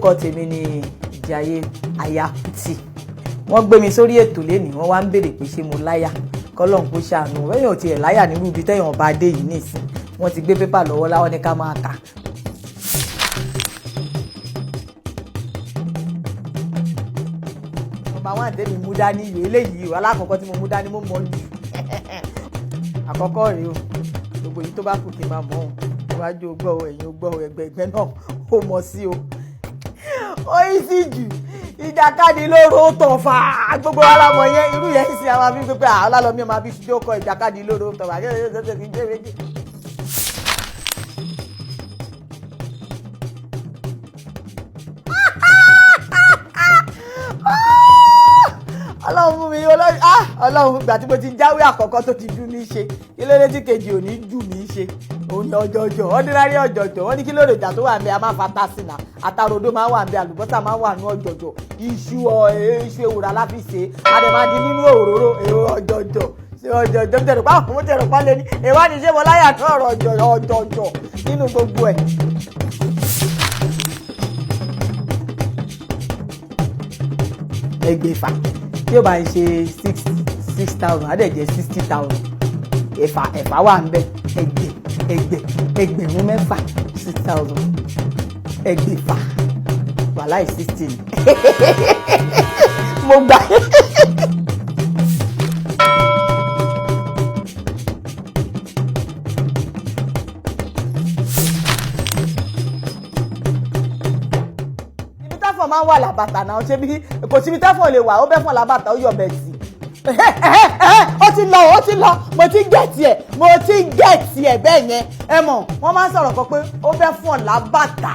Orúkọ tèmi ni Jaiye Aya Kuti. Wọ́n gbé mi sórí ètò lénìí, wọ́n wá ń béèrè pé ṣé mo láyà. Kọ́lọ́n kó ṣàánú ẹ̀yàn tiẹ̀ láyà nírú ibi tẹ́yàn bá dé yìí nìsín. Wọ́n ti gbé pépà lọ́wọ́ láwọn ní ká máa kà. Nọ́mbà one tèmi mú dání ìwé eléyìí o, alákọ̀ọ́kọ́ tí mo mú dání mo mọ̀ jù. Àkọ́kọ́ rèé o, gbogbo èyí tó bá kù kí n máa mọ̀ ọ́n. Iwájú o gbọ́ o, ẹ̀yìn o gbọ́ o, ẹ̀gbẹ́ ẹ̀gbẹ́ náà ó mọ̀ sí o. Ó yí sí jù ìjàkadì lóró tọ̀fà, gbogbo ara mọ̀ yẹn, irú yẹn sì àwọn àfi pé ọlálọ́mí ọmọ àbí ṣíjó kọ ìjàkadì lóró tọ̀fà. Ọlọ́run fún mi, ọlọ́run, ìgbà tí mo ti jáwé àkọ́kọ́ tó ti dùn mí ṣe, kí ló dé tí kejì ò ní jù mí ṣe? Òun ni ọjọjọ, ordinary ọjọjọ. Wọ́n ní kí lóde ìjà tó wà ń bẹ, a máa fa tasina, àtàròdó máa wà ń bẹ, àlùbọ́sà máa wà ní ọjọjọ, iṣu iṣu ewùrà láfi ṣe, àdèmàdì nínú òróró. Èrò ọjọjọ ṣe ọjọjọ tẹ̀rù pa àwọn tẹ̀rù pa lé ní ìwádìí ṣé mo láyà tó ọ̀rọ̀ ọjọjọ nínú gbogbo ẹ̀. Ẹgbẹ̀fà tí ó bá ń ṣe 6,000, á dẹ̀ jẹ́ 60,000. Ẹ̀fà ẹ̀fà wà ń bẹ, ẹgbẹ̀ ẹgbẹ̀ 6,000, 6,000, ẹgbẹ̀fà, wàláì 16 mo gbà. Ibi táfọ̀ máa ń wà làbàtà náà, ṣé bí kò síbi táfọ̀ lè wà, ó bẹ́ fọ̀ làbàtà, ó yọ̀ bẹ̀ tì. Ó ti lọ, ó ti lọ, mo ti gẹ̀ẹ́tì ẹ̀, mo ti gẹ̀ẹ́tì ẹ̀ bẹ́ẹ̀ yẹn. Ẹ mọ̀, wọ́n máa ń sọ̀rọ̀ kan pé ó bẹ́ fọ̀ làbàtà,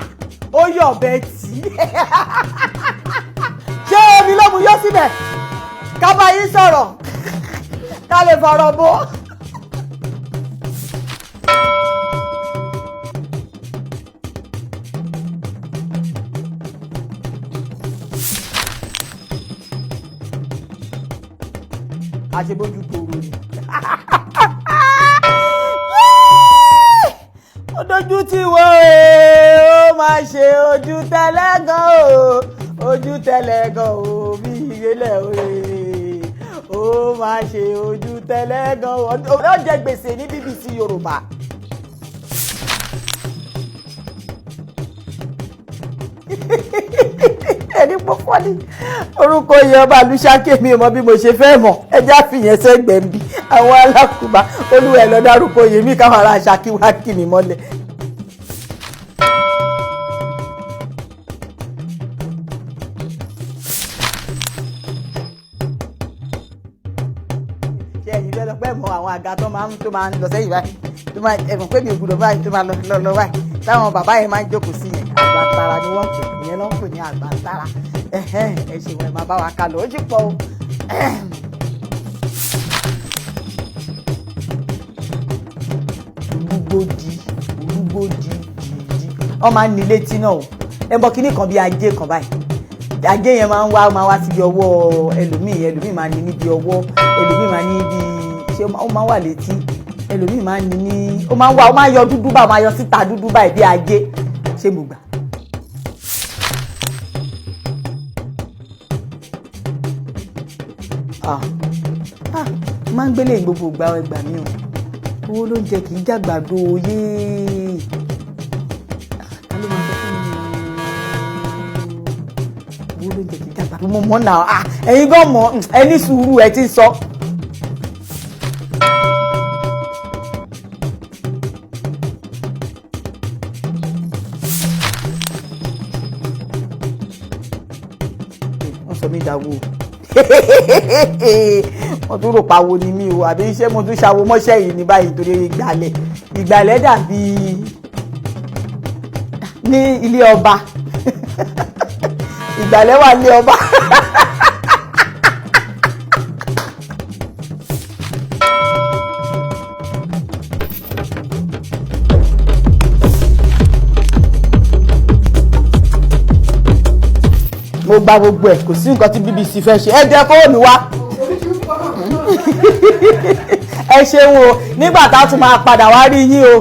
ó yọ̀ bẹ́ẹ̀ tì. Ṣé omi ló mu yó síbẹ̀? Ká bá yín sọ̀rọ̀, ká lè fọ̀rọ̀ bó. Àṣebójú gbòòrò ni. Ó dojú tí wọ́n ó máa ṣe ojú tẹ́lẹ̀gàn o, ojú tẹ́lẹ̀gàn o, bí ìrẹ́lẹ̀ o, ó máa ṣe ojú tẹ́lẹ̀gàn o. Ó jẹ gbèsè ní BBC Yorùbá. Ẹni pọ́pọ́ ní orúkọ yẹn, ọba àlùṣàkè, mi ò mọ bí mo ṣe fẹ́ mọ̀. Ẹjẹ́ àfihàn sẹ́gbẹ̀ẹ́ ń bí àwọn alákùbá olúwa ẹ̀ lọ dárúkọ yèmí káwọn ará Ṣakí wá kì mí mọ́lẹ̀. Ṣé ẹ̀yin fẹ́ lọ pẹ́ mọ àwọn àga tó máa ń lọ sẹ́yìn báyìí, tó máa ẹ̀mọ̀ pé mi ò gbúdọ̀ báyìí, tó máa lọ lọ báyìí, táwọn bàbá yẹn máa ń jókòó sí yẹn? Àgbàntara ni wọ́n pè ìyẹn, ló ń pè ní àgbàntara. Ẹ ṣeun, ẹ máa bá wa kálọ, ó sì pọ̀ o. Olúgbòdì, olúgbòdì dìdí, wọ́n máa ń ní létí náà o. Ẹ mọ kíní kan bíi ajé kan báyìí, ajé yẹn máa ń wá, máa wá síbi ọwọ́ ẹlòmíì, ẹlòmíì máa ní níbi ọwọ́, ẹlòmíì máa ní níbi, ṣé ó máa wà létí, ẹlòmíì máa ní ní, ó máa ń wá, ó máa ń yọ dúdú báyìí, ó máa yọ síta dúdú báyìí bí ajé. Ṣé mo gbà? Ah ah, máa ń gbélé gbogbo ìgbà, ẹgbà mi o. Owó ló ń jẹ kì í jàgbàdo yéé. Ta ló máa sọ fún mi? Owó ló ń jẹ kì í jàgbàdo. Mo mọ̀ náà. Ah, ẹ̀yin gan mọ̀. Ẹ ní sùúrù, ẹ ti ń sọ. Wọ́n sọ mí dáwó, wọ́n tún rò pawó ni mí o, àbí iṣẹ́ mo tún ṣàwo mọ́ṣẹ́ yìí ní báyìí, torí ìgbàlẹ̀ ìgbàlẹ̀ dàbí ní ilé ọba, ìgbàlẹ̀ wà ní ọba. Mo gba gbogbo ẹ̀, kò sí nǹkan tí BBC fẹ́ ṣe. Ẹ jẹ́ fóònù wa. Ẹ ṣeun o, nígbà tá a tún máa padà wá rí yín o.